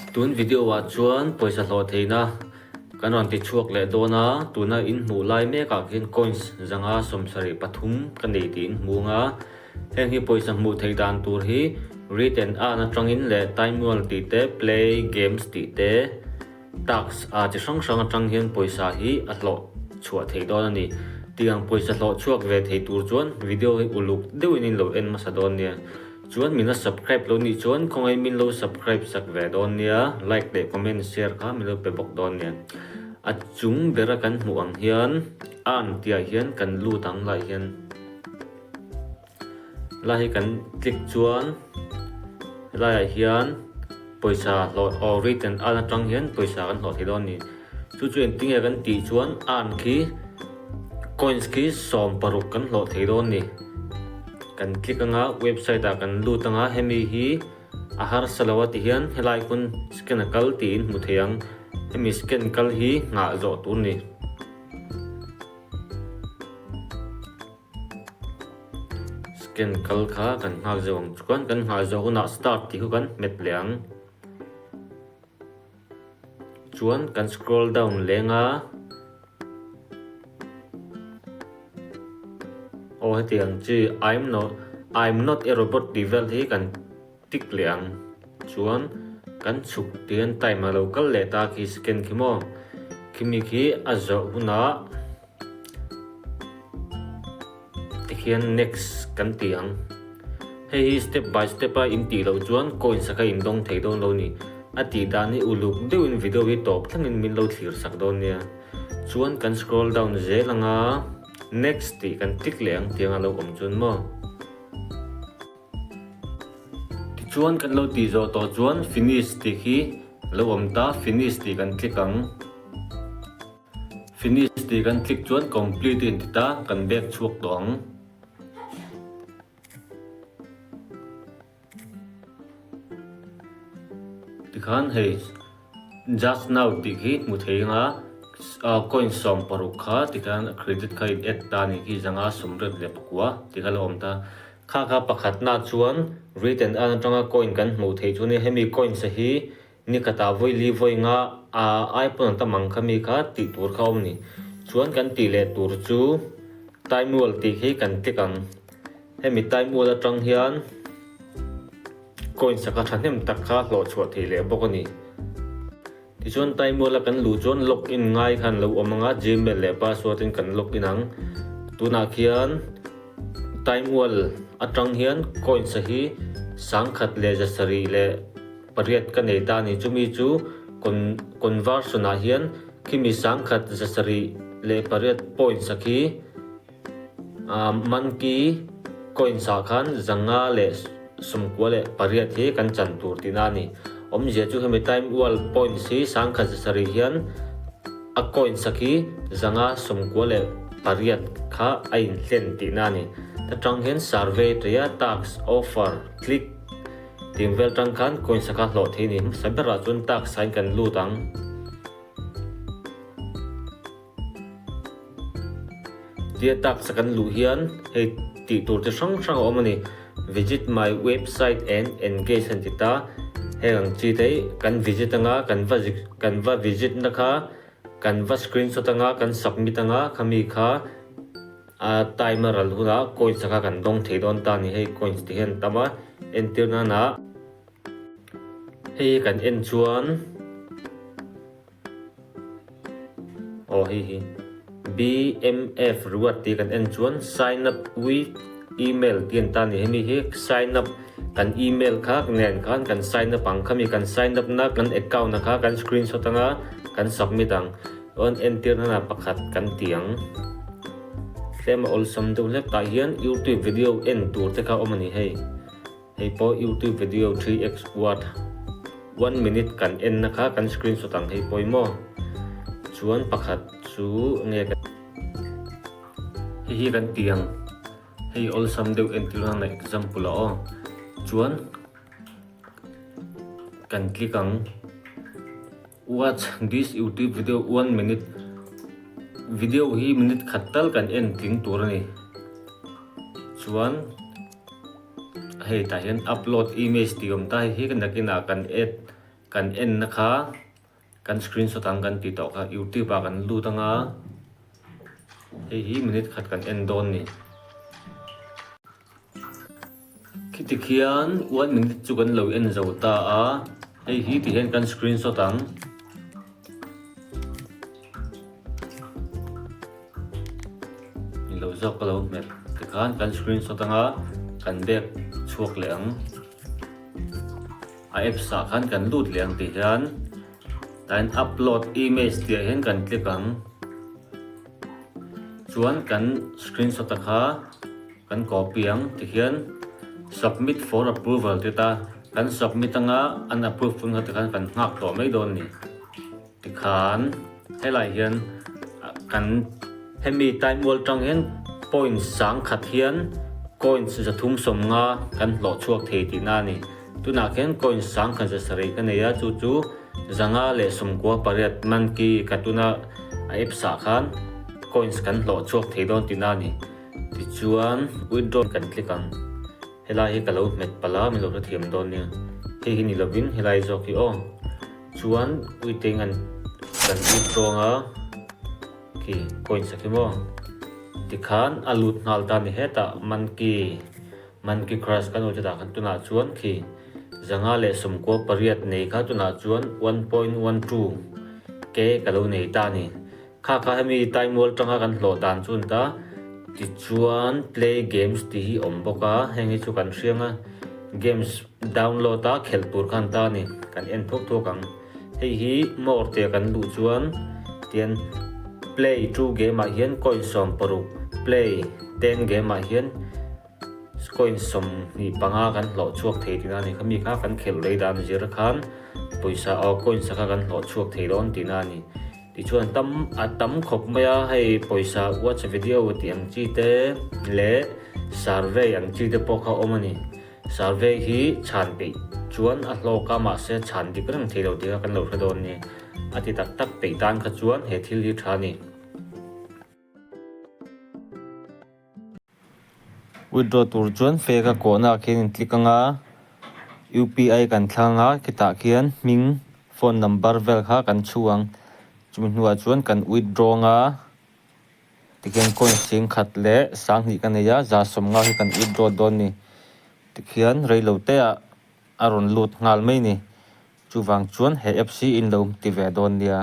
Tun video ah chuan pawisa hlawh theihna kan rawn ti chhuak leh dawn a, tuna in hmuh lai mek ah khian coins 573 ka nei tih in hmu ang a, heng hi pawisa hmuh theih dan tur hi read and earn atangin leh timeworld tih te play games tih te Tax a chi hrang hrang atang hian pawisa hi a hlawh chhuah theih dawn a ni. Tiang pawisa hlawh chhuak ve thei tur chuan video hi uluk deuhin in lo en hmasa dawn nia. Chuan min la subscribe lo nih chuan khawngaih min lo subscribe sak ve dawn nia, like leh comment share kha min lo pe bawk dawn nia. A chung bera kan hmuh ang hian earn tihah hian kan lut ang lai hian. Lai hi kan click chuan helaiah hian pawisa hlawh aw written earn atang hian pawisa kan hlawh thei dawn a ni. Chu chu engtin nge kan tih chuan earn khi coins khi 16 kan hlawh thei dawn a ni. Kan click anga website ah kan lut anga hemi hi a harsa lo a ti hian helai hun scan a kal tiin hmu thei ang. Hemi scan kal hi nghah zawh tur a ni. Scan kal kha kan nghak zeuh ang chuan kan nghah zawh hunah start tih khu kan hmet leh ang. Chuan kan scroll down leng a. Aw hetiang chi I'm not I'm not a robot tih vel hi kan Tik leh ang. Chuan kan chhuk tian time a lo kal leh ta khi scan khi maw. Khimi khi a zawh hunah tikhian next kan ti ang. Hei hi step by step a in tih loh chuan coins a kha in dawng thei dawn lo ni. A tih dan hi uluk deuhin video hi tawp thlengin min lo thlir sak dawn nia. Chuan kan scroll down zel anga next tih kan click leh ang tiang a lo awm chuan maw. Tichuan kan lo tih zawh tawh chuan finish tih khi a lo awm ta, finish tih kan click ang. Finish tih kan click chuan complete a inti ta, kan bag chhuak tawh ang. Tikhan hei Just now tih khi hmu thei anga coin 16 kha tikhan credit kha in add ta anih khi 589 tih kha a lo awm ta. Kha kha pakhatna chuan read and earn atanga coin kan hmuh theih chu nia hemi coins a hi nikhatah vawi li vawi nga a ai pawn an tam ang kha mi kha tih tur kha a awm a ni. Chuan kan tih leh tur chu time wall tih khi kan click ang. Hemi time wall atang hian. Coin saka thahnem tak kha hlawh chhuah theih leh bawk a ni. Tichuan Timeworld a kan luh chuan log in ngai khan lo awm anga Gmail leh password in kan log in ang. Tunah khian Timeworld atang hian coin sa hi 1708 ka nei ta a ni. Chumi chu conversion ah hian khimi 1708 points a khi Monkey coins ah khan 598 hi kan chan tur tihna a ni. Awmzia chu hemi time world points hi 107 hian a coins a khi 598 kha a inhlen tihna a ni. Ta tang hian survey tia task, offer, click tih vel tang khan coins a kha hlawh thei a ni. Hmasa berah chuan task ah hian kan lut ang. Tia taksa kan luh hian hei tih tur chi hrang hrang a awm a ni. Visit my website and engage an ti ta. Heng ang chi te hi kan visit anga kan va kan va visit na kha kan va screenshot anga kan submit anga khami kha a time a ral hunah coins a kha kan dawng thei dawn ta a ni. Hei coins te hian tam a entir nana hei hi kan en chuan. Aw hei hi BMF reward tih kan en chuan sign up with email tih an ta a ni. Hemi hi sign up kan email kha nen khan kan sign up ang khami kan sign up na kan account a kha kan screenshot anga kan submit ang. Chuan entir nana pakhat kan ti ang. Tlem a awlsam deuh hlek tah hian youtube video en tur te kha awm a ni hei. Hei pawh youtube video 3x word one minute kan en na kha kan screenshot ang hei pawimawh chuan pakhat chu nge kan hei hi kan ti ang hei awlsam deuh entir nana example ah aw chuan kan click ang watch this youtube video one minute video hi minute khat tal kan en tling tur a ni chuan. Hei tah hian upload image tih awm ta hei hi nakinah kan add. Kan enna kha kan screenshot ang kan tih tawh kha youtube ah kan lut anga hei hi minute khat kan en dawn ni. Khiti khian one minute chu kan lo en zo ta a, hei hi ti hian kan screenshot ang. Ni lo zawk ka lo hmet tikhan kan screenshot anga kan bag chhuak leh ang. A apps ah khan kan lut leh ang tih hian tain upload image tih ah hian kan click ang. Chuan kan screenshot a kha kan copy ang ti hian submit for approval ti ta kan submit anga an approve hun kha tikhan kan nghak tawh mai dawn a ni. Tikhan helai hian kan hemi time wall tang hian point sang khat hian coins 350 kan hlawh chhuak thei tihna a ni. Tunah khian coins sang khat 700 ka nei a, chu chu 598 monkey ka tuna a apps ah khan coins kan hlawh chhuak thei dawn tihna a ni. Tichuan withdraw kan click ang. Helai hi ka lo hmet palh a, min lo hrethiam dawn nia. Hei hi ni lovin helai zawk hi aw. Chuan uiteng an kan ut tawng a, khi coins a khi maw. Tikhan a lut nghal ta ni hetah monkey, monkey crush kan awm chetah khan tunah chuan khi 598 nei kha tunah chuan 1.12 ke ka lo nei ta ni. Kha kha hemi taimual tanga kan hlawh dan chu an ta. Tichuan play games tih hi awm bawk a, heng hi chu kan hriang a, games download a khelh tur kha an ta a ni, kan en thuak thuak ang. Hei hi more tia kan luh chuan tian play two game ah hian coin 16, play ten game ah hian Coin 25 kan hlawh chhuak thei tihna a ni. Khami kha kan khelh rei dan zir khan pawisa aw coins kha kan hlawh chhuak thei dawn tihna a ni. Tichuan tam a tam khawp mai a, hei pawisa watch video tih ang chi te leh survey ang chi te pawh kha awm a ni. Survey hi chhan peih chuan a hlawk a mahse chhan dik reng thei lo tih kha kan lo hre dawn a ni. A ti tak tak peih tan kha chuan he thil hi tha a ni. Withdraw tur chuan fake a kawhna ah khian in click anga UPI kan thlang a khitah khian hming phone number vel kha kan chhu ang chumi hnuah chuan kan withdraw anga tikhian coin 10,000 leh 2000 ka nei a 150 hi kan withdraw dawn a ni tikhian reilo te ah a rawn lut nghal mai a ni chuvang chuan he apps hi in lo ti ve dawn nia.